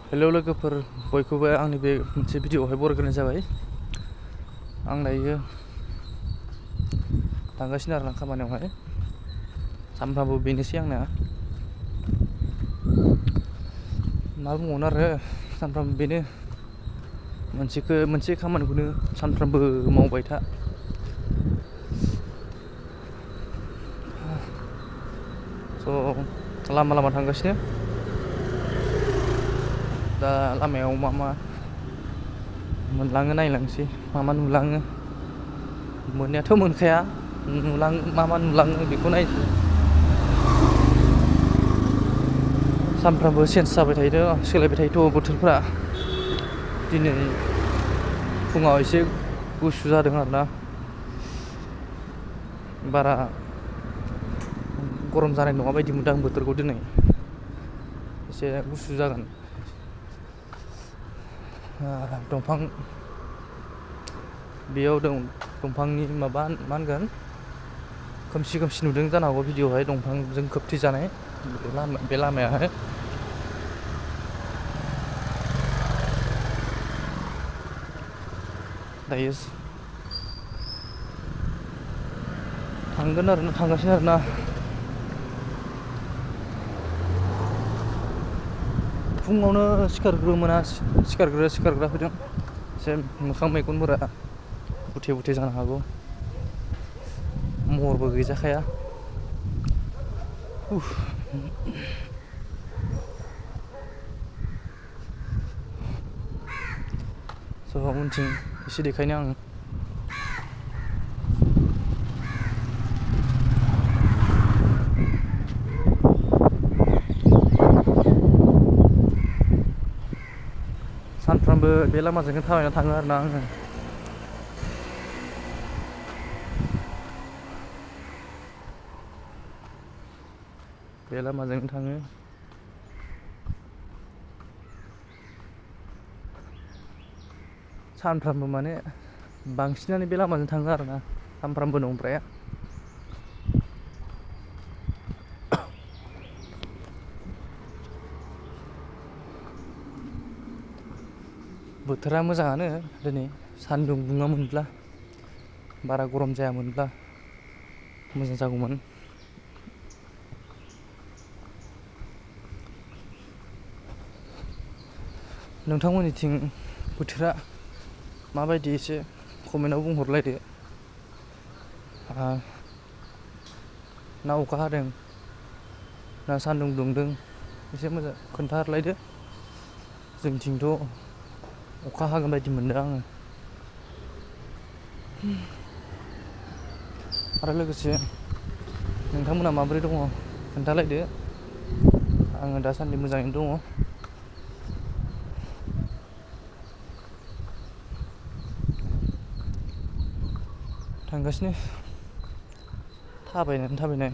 Hello लोगोफोर, बयखौबो आंनि बे मोनसे भिडिअआवहाय बरायग्रोनाय जाबाय। आं दायो थांगासिनो आरोना खामानियावहाय। सानफ्रामबो बेनोसै आंना। मा बुंबावनो आरो, सानफ्रामबो बेनो मोनसे खामानिखौनो सानफ्रामबो मावबाय था। स' लामा थांगासिनो। दा लामायाव मा मोनलाङो नायलांसै, मा नुलाङो। मोननायाथ' मोनखाया, मा नुलाङो बेखौ नायसै। सानफ्रामबो चेन्ज जाबाय थायो, सोलायबाय थायोथ' बोथोरफ्रा। दिनै फुङाव एसे गुसु जादों आरोना, बारा गरम जानाय नङा बायदि मोनदों आं बोथोरखौ दिनै। एसे गुसु जागोन। बेयाव दंफांनि माबा मा होनगोन, खोमसि नुदों जानो हागौ भिडिअ'आवहाय, दंफांजों खोबथि जानाय बे लामायाहाय। दायो थांगासिनो आरोना। फुङावनो सिखारग्रा फैदों। एसे मोखां मैगनफोरा बुथे जानो हागौ, महरबो गैजाखाया। स' उनथिं एसे देखायनो आं सानफ्रामबो बे लामाजोंनो थाबायना थाङो आरोना आङो। बे लामाजोंनो थाङो। सानफ्रामबो माने बांसिनानो बे लामाजों थाङो आरोना, सानफ्रामबो नंद्राया। बोथोरा मोजाङानो दिनै, सानदुं दुङामोनब्ला, बारा गरम जायामोनब्ला मोजां जागौमोन। नोंथांमोननिथिं बोथोरा माबायदि, एसे कमेन्टआव बुंहरलायदो। ना अखा हादों ना सानदुं दुंदों, एसे मोजां खोन्थाहरलायदो। जोंथिंथ' अखा हागोन बायदि मोनदों आङो। आरो लोगोसे नोंथांमोना माबोरै दङ खोन्थालायदो। आङो दासान्दि मोजाङैनो दङ। थांगासिनो थाबायनाय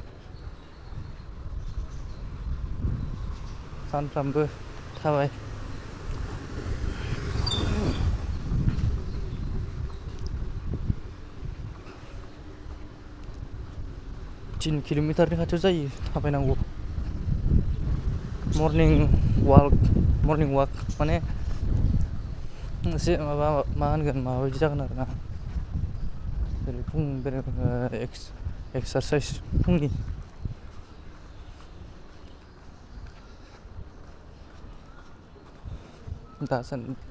सानफ्रामबो थाबाय। 3 किल'मिटारनि खाथियाव जायो थाबायनांगौ। मर्निं वाक माने एसे मा होनगोन, माबा बायदि जागोन आरोना, जेरै एक्सारसाइस फुंनि।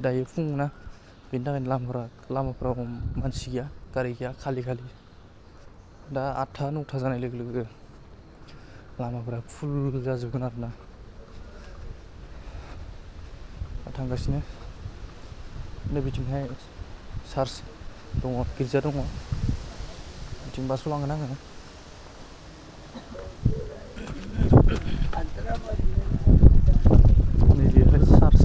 दायो फुं ना, बेनि थाखायनो लामाफोराव मानसि गैया, गारि गैया, खालि। दा 8-9 जानाय लोगो लोगो लामाफोरा फुल जाजोबगोन आरोना। थांगासिनो नै बिथिंहाय चार्च दङ, गिर्जा दङ, बिथिं बासआव लांगोन आङो। नैबेहाय चार्च।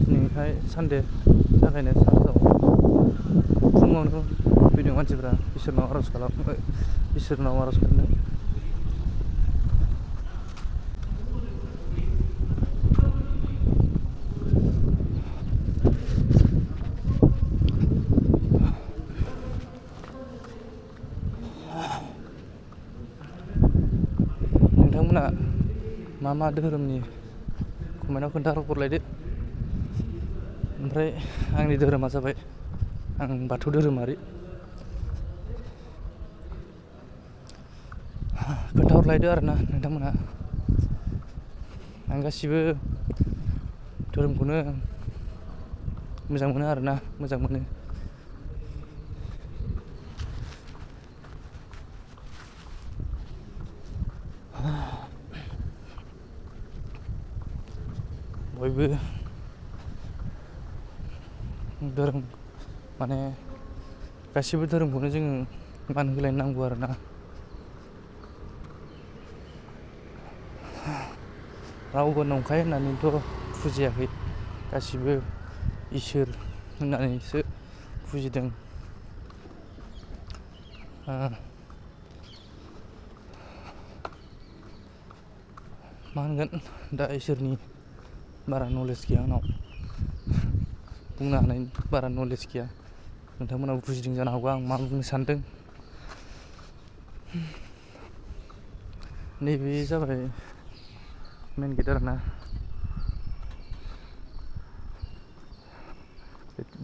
दिनैहाय सानडे थाखायनो चार्चआव फुङावनो फैदों मानसिफ्रा, इसोरनाव आर'ज खालामनो। नोंथांमोना मा धोरोमनि कमेन्टआव खोन्थाहरलायदो। ओमफ्राय आंनि धोरोमा जाबाय आं बाथौ धोरोमारि। खोन्थाहरलायदो आरोना नोंथांमोनहा। आं गासिबो धोरोमखौनो मोजां मोनो आरोना, मोजां मोनो। बयबो धोरोम माने गासिबो धोरोमखौनो जोङो मान होलायनो नांगौ आरोना। रावबो नंखाय होननानैथ' फुजियाखै, गासिबो इसोर होननानैसो फुजिदों। मा होनगोन दा इसोरनि बारा नलेज गैया आंनाव, बुंनो हानाय बारा नलेज गैया। नोंथांमोनाबो बुजिदों जानो हागौ आं मा बुंनो सानदों। नैबे जाबाय मेन गेट आरोना।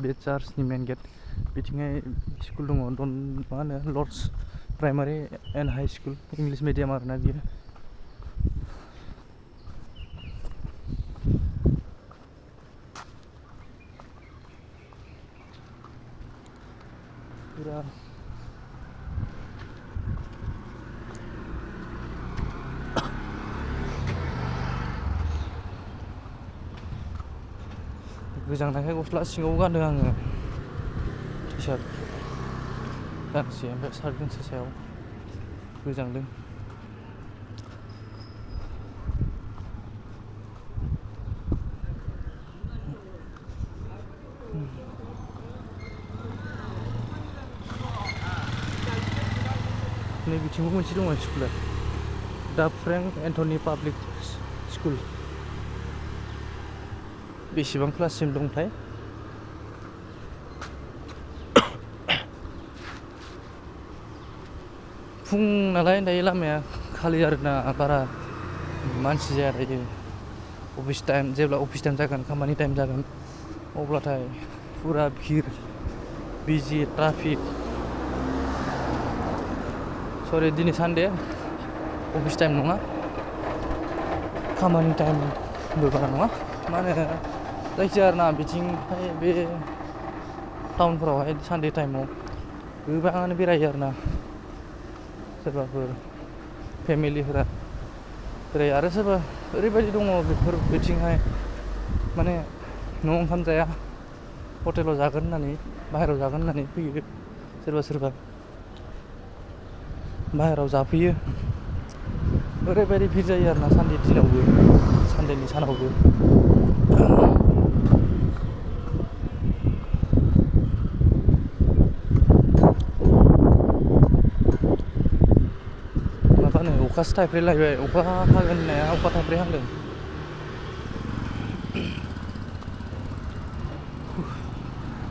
बे चार्चनि मेन गेट। बिथिंहाय स्कुल दङ, मा होनो lords primary and high school, English medium आरोना बियो। पुरा गोजांनायखाय गस्ला सिङाव गानदों आङो, टि सार्ट गांसे ओमफ्राय सार्ट गांसे सायाव। गोजांदों। नै बिथिंबो मोनसे दङ स्कुला, दा फ्रेंक एन्थनि पाब्लिक स्कुल। बेसेबां क्लाससिम दंथाय? फुं नालाय दायो लामाया खालि आरोना, बारा मानसि जाया दायो। अफिस टाइम, जेब्ला अफिस टाइम जागोन, खामानि टाइम जागोन, अब्लाथाय फुरा भिर, बिजि, ट्राफिक। सरि दिनै सानडे, अफिस टाइम नङा, खामानि टाइमबो बारा नङा। मा होनो जायखिया आरोना बिथिंहाय बे टाउनफोरावहाय सानडे टाइमाव गोबाङानो बेरायो आरोना। सोरबाफोर फेमिलिफोरा बेरायो, आरो सोरबा ओरैबायदि दङ बेफोर बिथिंहाय माने न'आव ओंखाम जाया, हटेलाव जागोन होननानै, बाहेरायाव जागोन होननानै फैयो। सोरबा बाहेरायाव जाफैयो। ओरैबायदि भिर जायो आरोना सानडे दिनावबो, सानडेनि सानावबो। माबा नै अखासो थाइफ्रिलायबाय, अखा हागोन होननाया अखा थाइफ्रिहांदों।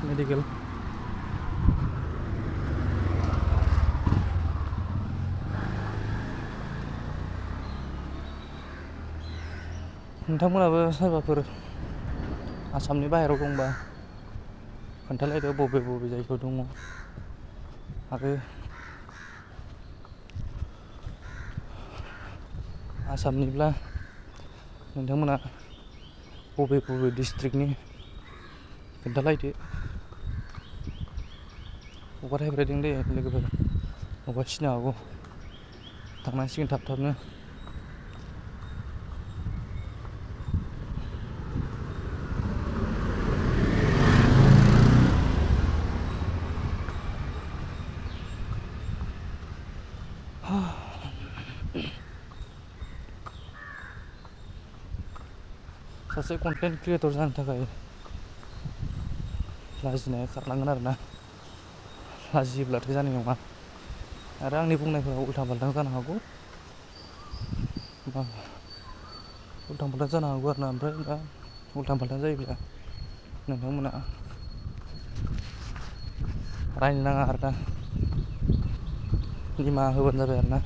मेडिकेल नोंथांमोनाबो सोरबाफोर आसामनि बाहेरायाव दंबा खोन्थालायदो बबे बबे जायगायाव दङ। आरो आसामनिब्ला नोंथांमोना बबे बबे डिस्ट्रिक्टनि खोन्थालायदो। अखा थाइफ्रिदों दे लोगोफोर, अखा सिनो हागौ। थांनांसिगोन थाब थाबनो। सासे कन्टेन्ट क्रिएटर जानो थाखाय लाजिनाया खारनांगोन आरोना। लाजियोब्लाथाय जानाय नङा। आरो आंनि बुंनायफोरा उल्था फाल्थां जानो हागौ, उल्थां फाल्थां जानो हागौ आरोना। ओमफ्राय दा उल्थां फाल्थां जायोब्ला नोंथांमोना रायनो नाङा आरोना, निमाहा होबानो जाबाय आरोना।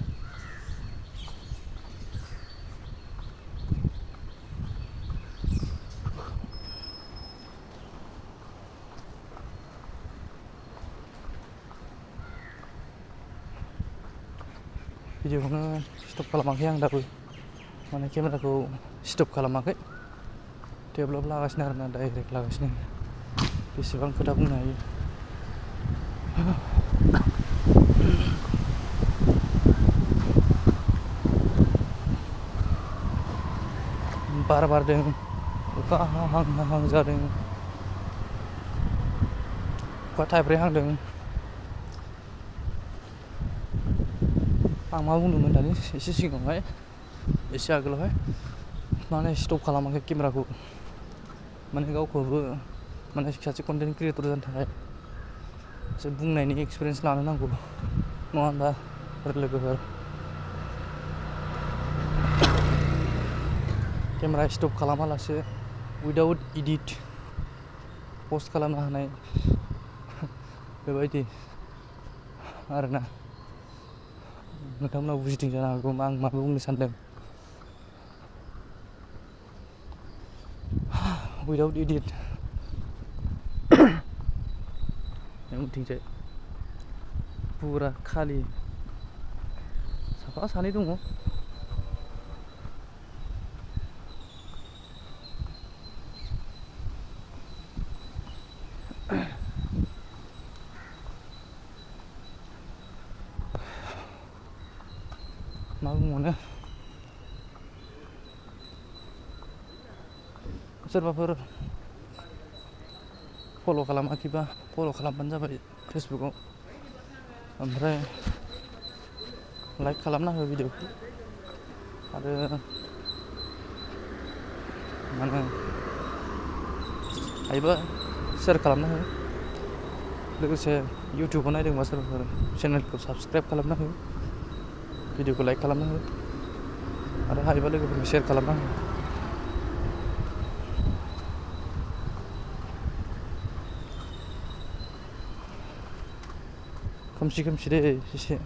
भिडिअखौनो स्टप खालामाखै आं दाबो माने केमेराखौ स्टप खालामाखै थेवब्लाबो लागासिनो आरोना डाइरेक्ट लागासिनो बेसेबां खोथा बुंनो हायो बार बारदों अखा हाहां जादों अखा थाइफ्रिहांदों आं मा बुंदोंमोन दानि एसे सिगाङावहाय एसे आगोलावहाय माने स्टप खालामाखै केमेराखौ माने गावखौबो माने सासे कन्टेन्ट क्रिएटर जानो थाखाय एसे बुंनायनि एक्सपिरियेन्स लानो नांगौ नङा होनबा लोगोफोर केमेरा स्टप खालामालासे उइदाउट इडिट पस्ट खालामनो हानाय बेबायदि आरोना नोंथांमोना बुजिदों जानो हागौ आं मा बुंनो सानदों उइदाउट इडिट उनथिंजाय पुरा खालि साफा सानै दङ मा बुंबावनो सोरबाफोर फल' खालामाखैबा फल' खालामबानो जाबाय फेसबुकआव ओमफ्राय लाइक खालामना हो भिडिअखौ आरो माने हायोबा शेयार खालामना हो लोगोसे इउटुबाव नायदोंबा सोरबाफोर चेनेलखौ साबसक्राइब खालामना हो भिडिअखौ लाइक खालामना हो आरो हायोबा लोगोफोरखौ शेयार खालामना हो खोमसि दे एसे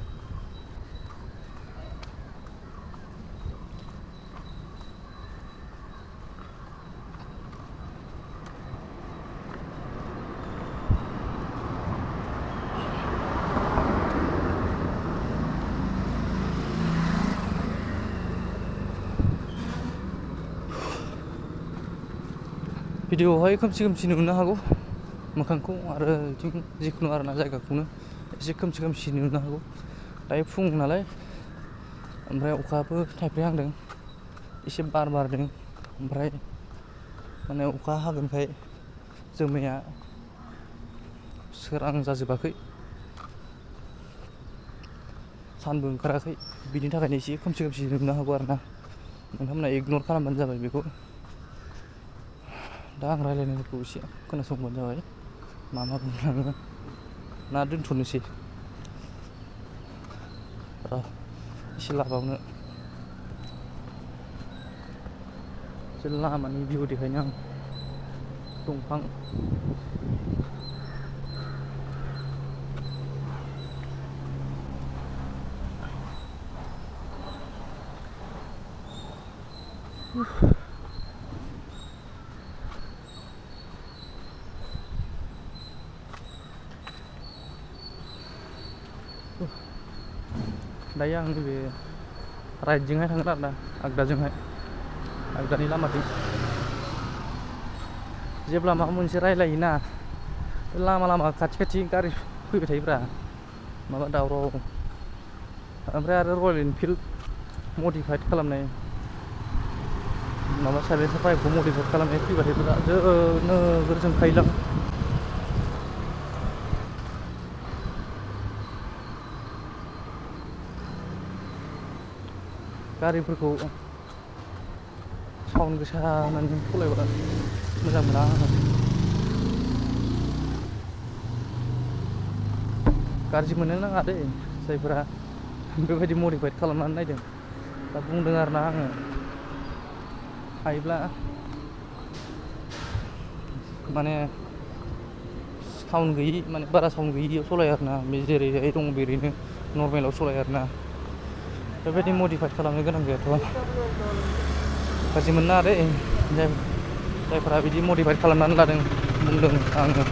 भिडिअआवहाय खोमसि नुनो हागौ मोखांखौ आरो जिखुनु आरोना जायगाखौनो एसे खोमसि नुनो हागौ दायो फुं नालाय ओमफ्राय अखाबो थाइफ्रिहांदों एसे बार बारदों ओमफ्राय माने अखा हागोनखाय जोमैया सोरां जाजोबाखै सानबो ओंखाराखै बिनि थाखायनो एसे खोमसि नुनो हागौ आरोना नोंथांमोना इगनर खालामबानो जाबाय बेखौ दा आं रायलायनायफोरखौ एसे खोनासंबानो जाबाय मा बुंलाङो ना दोनथ'नोसै एसे लाबावनो एसे लामानि भिउ देखायनो आं दंफां दायो आं नैबे राइटजोंहाय थांगोन आरोना आगदानि लामाथिं जेब्ला माबा मोनसे रायलायोना लामा खाथि गारि फैबाय थायोब्रा माबा दावराव ओमफ्राय आरो रयेल एनफिल्ड मडिफाइड खालामनाय माबा साइलेन्सार पाइपखौ मडिफाइड खालामनाय फैबाय थायोब्रा नोगोर जोंखायोलां गारिफोरखौ साउन्ड गोसा होनानै सालायबा मोजां मोना आङो गाज्रि मोननो नाङा दे जायफोरा बेबायदि मडिफाइड खालामनानै नायदों दा बुंदों आरोना आङो हायोब्ला माने साउन्ड गैयि माने बारा साउन्ड गैयियाव सलाय आरोना बे जेरैहाय दं बेरैनो नर्मेलाव सलाय आरोना बेबायदि मडिफाइड खालामनो गोनां गैयाथ' गाज्रि मोननो नाङा दे जायफोरा बिदि मडिफाइड खालामनानै लादों बुंदों आङो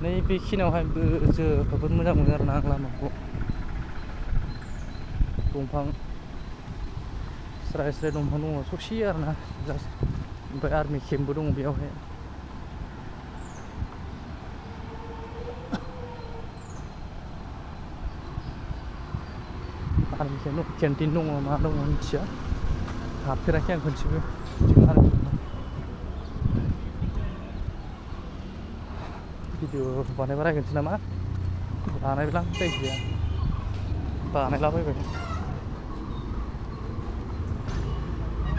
नै बेखिनियावहायबो जोबोद मोजां मोनो आरोना आं लामाखौ दंफां स्राय स्राय दंफां दङ ससे आरोना जास्ट ओमफ्राय आर्मि केम्पबो दङ बेयावहाय आर्मि केम्प दं केन्टिन दङ मा दङ मिथिया हाबफेराखै आं खनसेबो भिडिअ बानायबा रायगोनसै नामा बानायब्ला जायखिजाया बानायलाबायबाय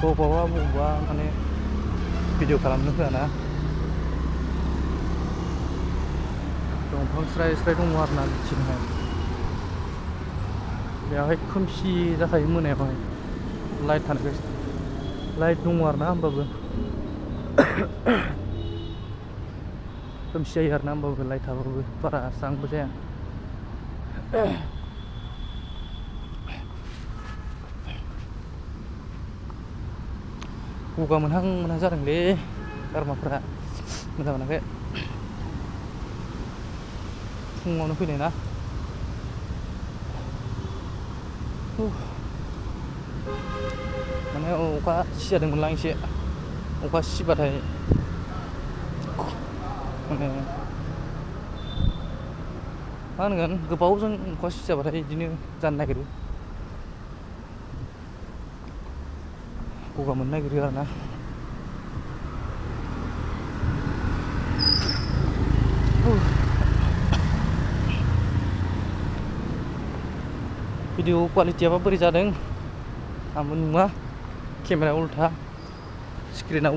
बबावबा माने भिडिअ खालामनो होआ ना दंफां स्राय स्राय दङ आरोना बिथिंहाय बेयावहाय खोमसि जाखायो मोनायावहाय लाइट थानाय लाइट दङ आरोना होमबाबो खोमसि जायो आरोना होमबाबो लाइट थाबाबो बारा स्रांबो जाया गगा मोनहां जादोंलै गारमाफ्रा मोजां मोनाखै फुङावनो फैनाय ना माने अखा सिजादोंमोनलां एसे अखा सिबाथाय माने मा होनगोन गोबावजों अखा सिजाबाथाय बिदिनो जानो नागिरो गगा मोननो नागिरो आरोना भिडिअ क्वालिटियाबा बोरै जादों आंबो नुवा केमेरा उल्था स्क्रिना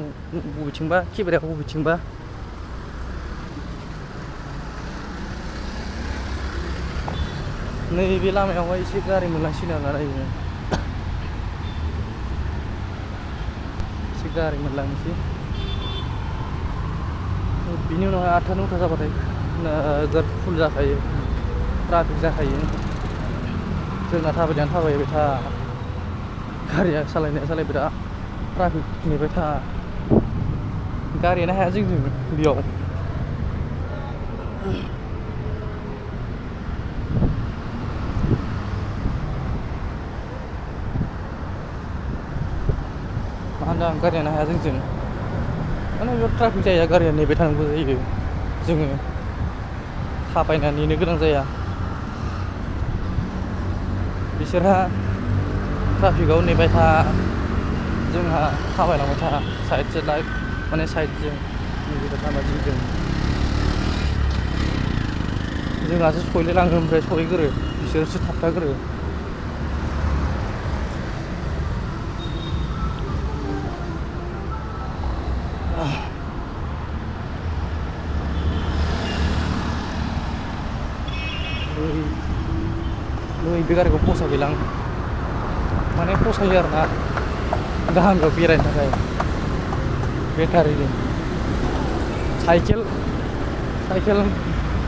बबेथिंबा केमेराया बबेथिंबा नैबे लामायावहाय एसे गारि मोनलांसिगोन आरोना दायो एसे गारि मोनलांनोसै बिनि उनावहाय 8था 9था जाबाथाय नोगोद फुल जाखायो ट्राफिक जाखायो जोंना थाबायनानै थाबायबाय था गारिया सालायनाया सालायबाय था ट्राफिक नेबाय था गारियानो हाया जोंजों बेयाव मा होनदों आं गारियानो हाया जोंजों माने बेयाव ट्राफिक जाया गारिया नेबाय थानांगौ जायो जोङो थाबायना नेनो गोनां जाया बिसोरहा ट्राफिकआव नेबाय था जोंहा थाबायलांबाय था साइडजों लाइक माने साइडजों नेबाय था जोंजों जोंहासो सहैलायलाङो ओमफ्राय सहैगोरो बिसोरसो थाबथागोरो बे गारिखौ फसायगैलां माने फसायो आरोना गामियाव बेरायनो थाखाय बेटारिजों साइकेल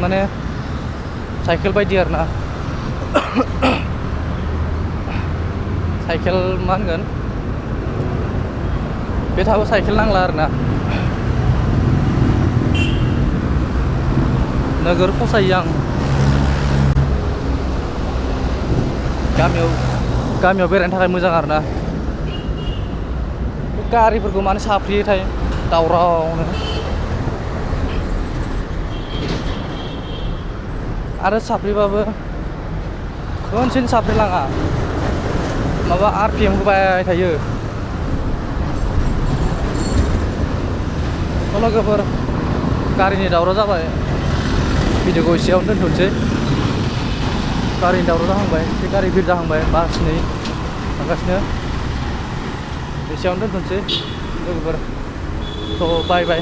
माने साइकेल बायदि आरोना साइकेल मा होनगोन बे थाबो साइकेल नांला आरोना नोगोर फसायो आं गामियाव बेरायनो थाखाय मोजां आरोना गारिफोरखौ मानो साफ्रेयोथाय दावरावनो आरो साफ्रेबाबो खनसेनो साफ्रेलाङा माबा RPM होबाय थायो लोगोफोर गारिनि दावराव जाबाय भिडिअखौ एसेयावनो दोनथ'नोसै गारिनि दावराव जाहांबाय एसे गारि भिर जाहांबाय बास नै थांगासिनो एसेयावनो दोनथ'नोसै लोगोफोर थ' बाय